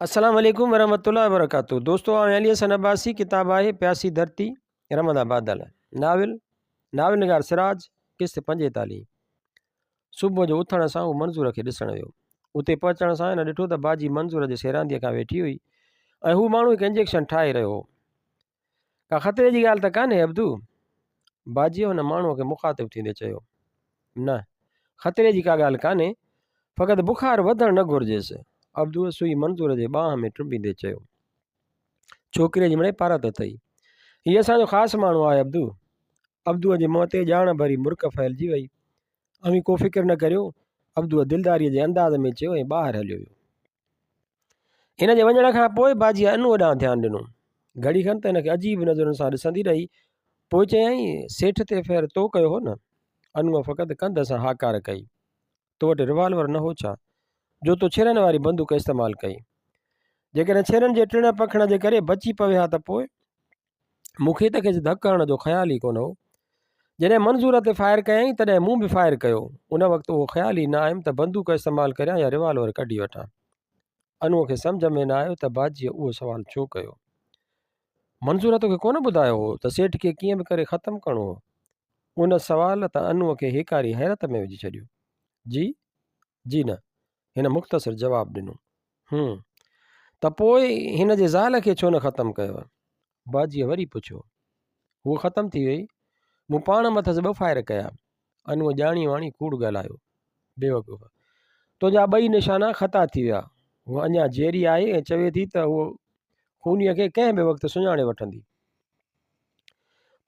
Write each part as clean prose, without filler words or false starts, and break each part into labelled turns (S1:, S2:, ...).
S1: السلام عليڪم ورحمة الله وبرڪاته دوستو آئون علي حسن عباسي ڪتاب آهي پياسي ڌرتي رمضان بادل ناول ناول نگار سراج قسط 45 صبح جو اٿڻ سان هو منظور کي ڏسڻ ويو اتي پهچڻ سان هن ڏٺو ته باجي منظور جي سيرانديء کان ويٺي هئي ۽ هو ماڻهو هڪ انجيڪشن ٺاهي رهيو هو ڪا خطري جي ڳالهه ته ڪانهي عبدو؟ باجيء هن ماڻهوء کي مخاطب ٿيندي چيو. نه، خطري جي ڪا ڳالهه ڪانهي، فقط بخار وڌڻ نه گهرجيس. عبدوء سوئي منظور جي ٻانهن ۾ ٽنبيندي چيو. ڇوڪريء جي مڙئي پارت اٿئي. هي اسان جو خاص ماڻهو آهي عبدو. عبدوء جي منهن تي ڄاڻ ڀري مرڪ ڦهلجي وئي. اوهين ڪو فڪر نه ڪريو. عبدوء دلداريء جي انداز ۾ چيو ۽ ٻاهر هليو ويو. هن جي وڃڻ کان پوء باجيء انوء ڏانهن ڌيان ڏنو. گهڙي کن ته هن کي عجيب نظرن سان ڏسندي رهي. پوء چيائين، سيٺ تي فير تو ڪيو هو نه؟ انوء فقط ڪنڌ سان هاڪار ڪئي. تو وٽ ريوالور نه هو ڇا، جو تو ڇرن واري بندوق استعمال ڪئي؟ جيڪڏهن ڇرن جي ٽڙڻ پکڙڻ جي ڪري بچي پوي ها ته پوء؟ مون کي ته کيس ڌڪ هڻڻ جو خيال ئي ڪونه هو. جڏهن منظور تي فائر ڪيائين، تڏهن مون به فائر ڪيو. ان وقت اهو خيال ئي نه آيم ته بندوق استعمال ڪريان يا ريوالور ڪڍي وٺان. انوء کي سمجهه ۾ نه آيو ته باجيء اهو سوال ڇو ڪيو. منظور توکي ڪونه ٻڌايو هو ته سيٺ کي ڪيئن به ڪري ختم ڪرڻو هو؟ ان سوال ته انوء کي هيڪاري حيرت ۾ وجهي ڇڏيو. جي؟ جي نه. هن مختصر جواب ڏنو. هون. ته پوء هن جي زال کي ڇو نه ختم ڪيو؟ باجيء وري پڇيو. هوء ختم ٿي وئي. مون پاڻ مٿس ٻه فائر ڪيا. انوء ڄاڻي واڻي ڪوڙ ڳالهايو. بيوقوف! تنهنجا ٻئي نشانا خطا ٿي ويا. هوء اڃا جيئري آهي ۽ چوي ٿي ته هوء خونيء کي ڪنهن به وقت سڃاڻي وٺندي.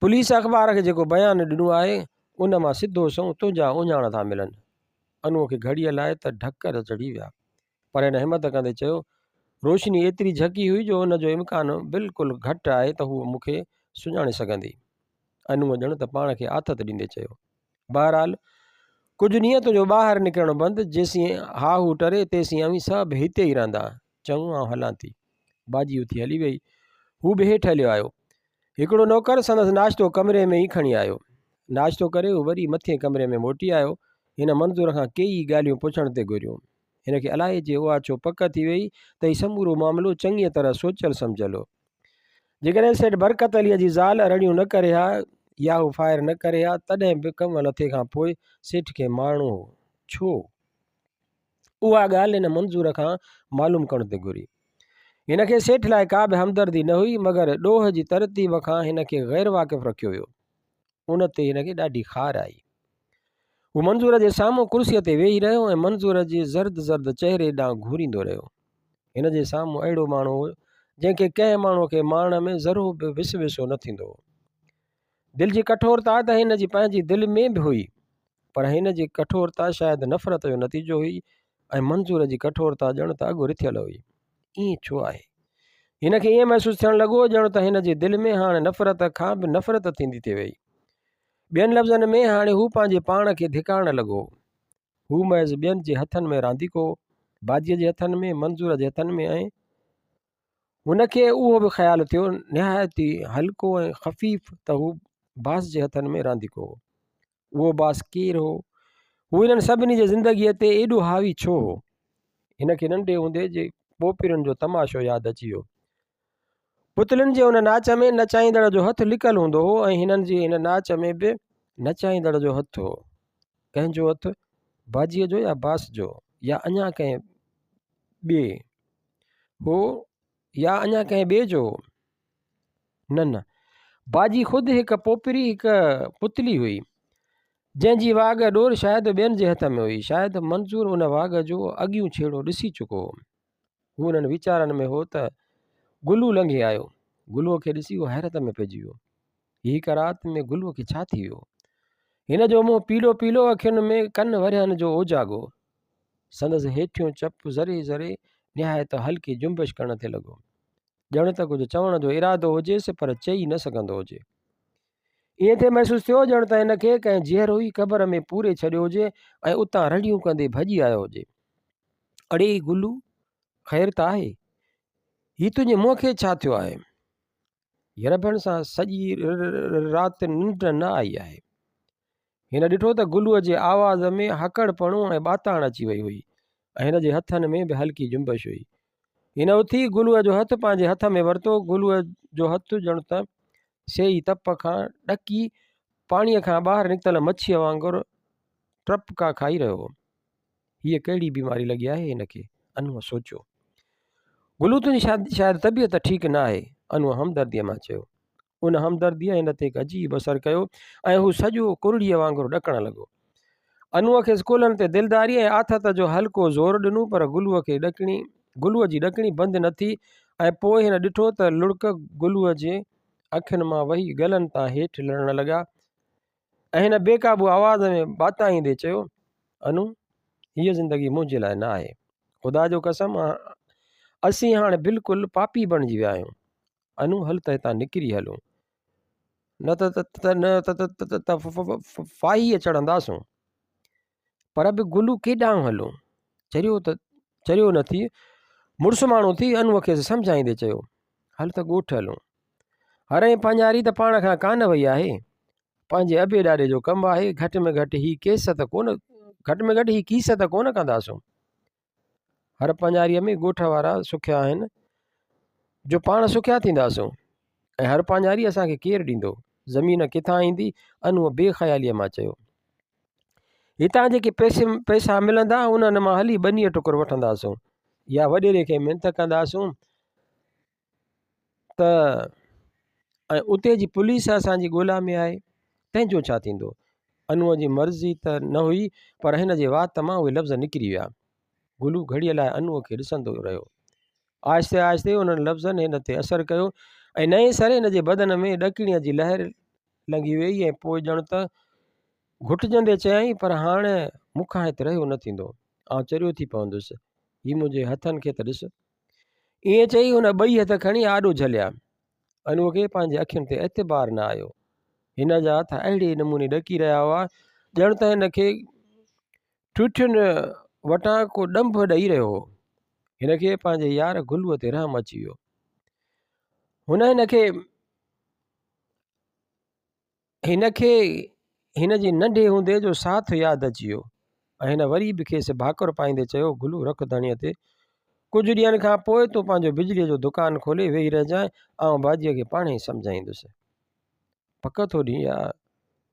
S1: پوليس اخبار کي جيڪو بيان ڏنو آهي، ان مان سڌو سنئون تنهنجا اهڃاڻ ٿا ملن. انوء کي گهڙيء لاء ته ڍڪر چڙهي ويا. پر هن همت ڪندي چيو، روشني ايتري جهڪي هئي جو ان جو امڪان بلڪل گهٽ آهي ته هوء مون کي سڃاڻي سگهندي. انوء ڄڻ ته پاڻ کي آٿت ڏيندي چيو. بهرحال، ڪجهه ڏينهن تنهنجو ٻاهر نڪرڻ بند، جيسين ها هو ٽري، تيسين اوهين سڀ هتي ئي رهندا. چڱو، آئون هلان ٿي. باجي اٿي هلي ويئي. هو به هيٺ هليو آيو. هڪڙو نوڪر سندس ناشتو ڪمري ۾ ئي کڻي آيو. ناشتو ڪري هو وري مٿئين ڪمري ۾ موٽي آيو. هن منظور کان ڪيئي ڳالهيون پڇڻ تي گهريون. هن کي الائي جي اها ڇو پڪ ٿي ويئي ته هي سمورو معاملو چڱيء طرح سوچيل سمجهيل هو. جيڪڏهن سيٺ برڪت عليء جي زال رڙيون نه ڪري ها يا هو فائر نه ڪري ها، تڏهن به ڪم لٿي کان پوء سيٺ کي مارڻو هو. ڇو؟ اها ڳالهه هن منظور کان معلوم ڪرڻ تي گهري. هن کي سيٺ لاء ڪا به همدردي نه هئي، مگر ڏوهه جي ترتيب کان هن کي غير واقف رکيو ويو. ان تي هن کي ڏاڍي خار آئي. هو منظور جي سامهون ڪرسيء تي ويهي رهيو ۽ منظور جي زرد زرد چهري ڏانهن گهوريندو رهيو. هن جي سامهون اهڙو ماڻهو هو، جنهن کي ڪنهن ماڻهوء کي مارڻ ۾ ذرو به وسوسو نه ٿيندو هو. دل جي ڪٺورتا ته هن جي پنهنجي دل ۾ به هئي، پر هن جي ڪٺورتا شايد نفرت جو نتيجو هئي ۽ منظور جي ڪٺورتا ڄڻ ته اڳ رٿيل هئي. ائين ڇو آهي؟ هن کي ائين محسوس ٿيڻ لڳو ڄڻ ته هن جي دل ۾ هاڻ نفرت کان به نفرت ٿيندي ٿي وئي. ٻين لفظن ۾ هاڻي هو پنهنجي پاڻ کي ڌڪارڻ لڳو. هو محض ٻين جي هٿن ۾ رانديڪو هو، باجيء جي هٿن ۾، منظور جي هٿن ۾ ۽. هن کي اهو به خيال ٿيو، نهايت ئي هلڪو ۽ خفيف ته هو باس جي هٿن ۾ رانديڪو هو. اهو باس ڪير هو؟ هو انهن سڀني جي زندگيء تي ايڏو حاوي ڇو هو؟ هن کي ننڍي هوندي جي پوپرين جو تماشو ياد اچي ويو. پتلين جي ان ناچ ۾ نچائيندڙ جو هٿ لڪل هوندو هو ۽ هنن جي هن ناچ ۾ به نچائيندڙ جو هٿ هو. ڪنهن جو هٿ؟ باجيء جو يا باس جو يا اڃا ڪنهن ٻئي هو يا اڃا ڪنهن ٻئي جو هو؟ نه نه، باجي خود هڪ پوپري هڪ پتلي هئي، جنهن جي واڳ ڏور شايد ٻين جي هٿ ۾ هئي. شايد منظور ان واڳ جو اڳيون ڇيڙو ڏسي چڪو هو. هو انهن ويچارن ۾ هو ته گلو لنگهي آيو. گلوء کي ڏسي هو حيرت ۾ پئجي ويو. هي هڪ رات ۾ گلوء کي ڇا ٿي ويو؟ هن جو منهن پيلو پيلو، اکين ۾ ڪن ورهين جو اوجاڳو. سندس هيٺيون چپ ذري ذري نهايت هلڪي جنبش ڪرڻ ٿي لڳو. ڄڻ ته ڪجهه چوڻ جو ارادو هجيس پر چئي نه سگهندو هجي. ائين ٿي محسوس ٿيو ڄڻ ته هن کي ڪنهن جيئرو ئي قبر ۾ پوري ڇڏيو هجي ۽ اتان رڙيون ڪندي ڀڄي آيو هجي. اڙي گلو! خير ته آهي؟ هي تنهنجي منهن کي ڇا ٿيو آهي؟ يرڀن سان سڄي رات ننڊ نه آئي آهي. هن ڏٺو ته گلوء جي آواز ۾ هڪڙپڻو ۽ ٻاتاڻ اچي وئي هئي ۽ هن جي هٿن ۾ به هلڪي جنبش هئي. هن اٿي گلوء جو هٿ پنهنجي هٿ ۾ ورتو. گلوء جو هٿ ڄڻ ته سيئي تپ کان ڏڪي پاڻيء کان ٻاهر نڪتل مڇيء وانگر ٽپڪا کائي رهيو هو. هيء ڪهڙي بيماري لڳي آهي هن کي؟ انوء سوچيو. گلو تنهنجي شايد طبيعت ٺيڪ نه آهي. انوء همدرديء مان چيو. ان همدرديء هن تي هڪ عجيب اثر ڪيو ۽ هو سڄو ڪرڙيء وانگر ڏڪڻ لڳو. انوء کيس ڪلهن تي دلداريء ۽ آٿت جو هلڪو زور ڏنو پر گلوء کي ڏڪڻي گلوء جي ڏڪڻي بند نه ٿي ۽ پوء هن ڏٺو ته لڙڪ گلوء جي اکين مان وهي ڳلن تان هيٺ لڙڻ لڳا ۽ هن بي قابو آواز ۾ ٻاتائيندي چيو، انو، هيء زندگي منهنجي لاء نه آهي. خدا جو قسم اسين هاڻ بلڪل پاپي بڻجي ويا آهيون. انو هل ته هتان نڪري هلون نه ته ته ڦاهيء چڙهنداسون. پر به گلو ڪيڏانهن هلون؟ چريو ته چريو نه ٿي، مڙس ماڻهو ٿي انوء کيس سمجهائيندي چيو، هل ته ڳوٺ هلون. هر ۽ پاڃاري ته پاڻ کان ڪانه وئي آهي. پنهنجي ابي ڏاڏي جو ڪم آهي، گهٽ ۾ گهٽ هي ڪيس ته ڪونه گهٽ ۾ گهٽ هي ڪيس ته ڪونه ڪنداسون. هر پاڃاريء ۾ ڳوٺ وارا سکيا آهن جو پاڻ سکيا ٿينداسون ۽ هر پاڃاري اسان کي ڪير ڏيندو؟ زمين ڪٿان ايندي؟ انوء بي خياليء مان چيو. هتان جيڪي پئسا ملندا انهن مان هلي ٻنيء ٽڪر وٺنداسون يا وڏيري کي منٿ ڪنداسون ته ۽ اتي جي پوليس اسان جي ڳولا ۾ آهي تنهن جو ڇا ٿيندو؟ انوء جي مرضي ته نه هئي پر هن جي وات مان اهي لفظ نڪري ويا. گلو گهڙيء لاء انوء کي ڏسندو رهيو. آهستي آهستي انهن لفظن هن تي اثر ڪيو ۽ نئين سر هن جي بدن ۾ ڏڪڻيء جي لهر لنگهي ويئي ۽ پوء ڄڻ ته گهٽجندي چيائين، پر هاڻ مون کان هت رهيو نه ٿيندو. آئون چريو ٿي پوندس. هي منهنجي هٿن کي ته ڏس. ائين چئي هن ٻئي هٿ کڻي آڏو جهليا. انوء کي پنهنجي اکين تي اعتبار نه آيو. هن جا هٿ اهڙي نموني ڏڪي رهيا هئا، ڄڻ ته هن کي ٺوٺين وٽان ڪو ڏنڀ ڏئي رهيو هو. هن کي پنهنجي يار گلوء تي رحم اچي ويو. هن هن کي هن کي هن جي ننڍي هوندي جو ساٿ ياد اچي ويو ۽ هن وري به کيس ڀاڪر پائيندي چيو، گلو رک ڌڻيء تي، ڪجهه ڏينهن کان پوء تون پنهنجو بجليء جو دڪان کولي ويهي رهجانء، آئون باجيء کي پاڻهي سمجهائيندس. پڪ ٿو ڏين يا؟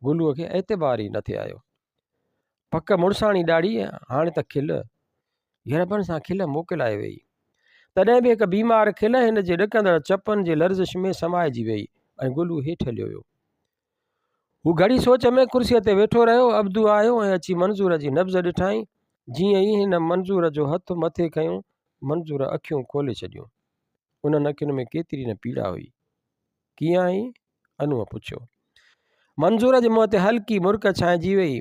S1: گلوء کي اعتبار ئي نه ٿي آيو. پڪ مڙساڻي ڏاڙهي، هاڻي ته کل. غربن سان کل موڪلائي ويئي. تڏهن به هڪ بيمار کل هن جي ڏڪندڙ چپن جي لرزش ۾ سمائجي ويئي ۽ گلو هيٺ هليو ويو. هو گهڙي سوچ ۾ ڪرسيء تي ويٺو رهيو. عبدو آيو ۽ اچي منظور جي نبض ڏٺائين. جيئن ئي هن منظور جو هٿ مٿي کنيو، منظور اکيون کولي ڇڏيون. انهن اکين ۾ ڪيتري نه پيڙا هئي. ڪيئن آهين؟ انوء پڇيو. منظور جي منهن تي هلڪي مرڪ ڇانئجي ويئي.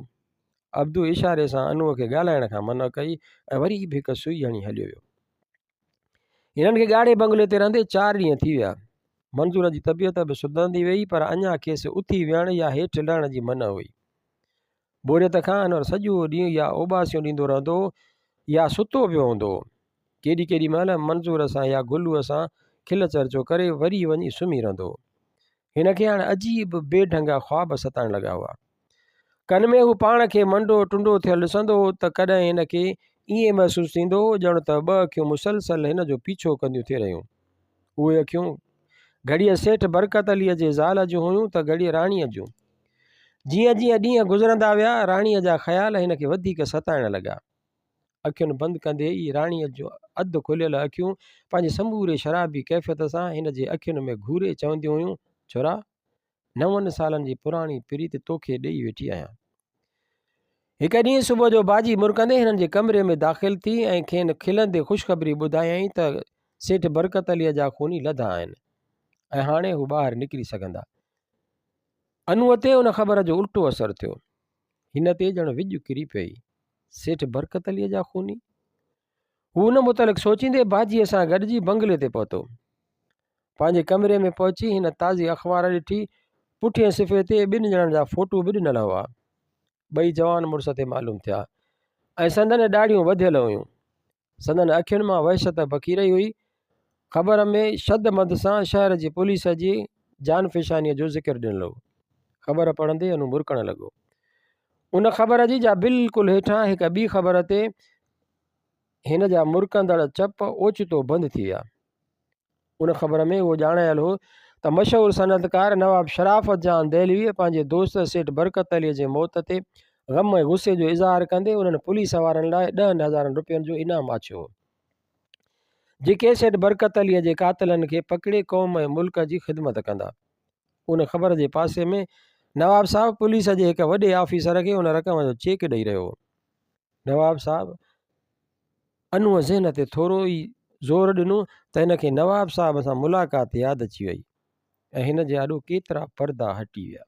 S1: عبدو اشاري سان انوء کي ڳالهائڻ کان منع ڪئي ۽ وري به هڪ سوئي هڻي هليو ويو. هنن کي ڳاڙهي بنگلي تي رهندي چار ڏينهن ٿي ويا. منظور جي طبيعت به سڌرندي ويئي پر اڃا کيس اٿي ويهڻ يا هيٺ لهڻ جي منع هئي. بوريت کان انور سڄو ڏينهن يا اوٻاسيون ڏيندو رهندو هو يا ستو پيو هوندو هو. ڪيڏي ڪيڏي مهل منظور سان يا گلوء سان کل چرچو ڪري وري وڃي سمهي رهندو هو. هن کي هاڻ عجيب بي ڍنگا خواب ستائڻ لڳا هئا. ڪن ۾ هو پاڻ کي منڊو ٽنڊو ٿيل ڏسندو هو ته ڪڏهن هن کي ائين محسوس ٿيندو هو ڄڻ ته ٻه اکيون مسلسل هن جو پيڇو ڪنديون ٿي رهيون. اهي اکيون گهڙيء سيٺ برڪت عليء جي زال جون هيون ته گهڙيء راڻيء جون. جيئن جيئن ڏينهن گذرندا ويا، راڻيء جا خيال هن کي وڌيڪ ستائڻ لڳا. اکين بند ڪندي ئي راڻيء جون اڌ کليل اکيون پنهنجي سموري شرابي ڪيفيت سان هن جي اکين ۾ گهوري چونديون هيون، ڇورا! نون سالن جي پراڻي پريت توکي ڏيئي ويٺي آهيان. هڪ ڏينهن صبح جو باجي مرڪندي هنن جي ڪمري ۾ داخل ٿي ۽ کين کلندي خوشخبري ٻڌايائين ته سيٺ برڪت عليء جا خوني لڌا آهن ۽ هاڻي هو ٻاهر نڪري سگهندا. انوء تي ان خبر جو الٽو اثر ٿيو. هن تي ڄڻ وڄ ڪري پيئي. سيٺ برڪت عليء جا خوني؟ هو ان متعلق سوچيندي باجيء سان گڏجي بنگلي تي پهتو. پنهنجي ڪمري ۾ پهچي هن تازي اخبار ڏٺي. پٺئين صفحي تي ٻن ڄڻن جا فوٽو به ڏنل هئا. ٻئي جوان مڙس ٿي معلوم ٿيا ۽ سندن ڏاڙهيون وڌيل هيون. سندن اکين مان وحشت بکي رهي هئي. خبر ۾ شد مد سان شهر جي پوليس جي جانفشانيء جو ذڪر ڏنل هو. خبر پڙهندي انو مرڪڻ لڳو. ان خبر جي جا بلڪل هيٺان هڪ ٻي خبر تي. هن جا مرڪندڙ چپ اوچتو بند ٿي ويا. ان خبر ۾ اهو ڄاڻايل هو ته مشهور صنعتڪار نواب شرافت جان دهلويء پنهنجي دوست سيٺ برڪت عليء جي موت تي غم ۽ غصي جو اظهار ڪندي انهن پوليس وارن لاء ڏهن هزارن رپين جو انعام آڇيو هو، جيڪي سيٺ برڪت عليء جي قاتلن کي پڪڙي قوم ۽ ملڪ جي خدمت ڪندا. ان خبر جي پاسي ۾ نواب صاحب پوليس جي هڪ وڏي آفيسر کي ان رقم جو چيڪ ڏئي رهيو هو. نواب صاحب انوء ذهن تي ٿورو ئي زور ڏنو ته هن کي نواب صاحب سان ملاقات ياد اچي وئي ۽ هن جي آڏو ڪيترا پردا هٽي ويا.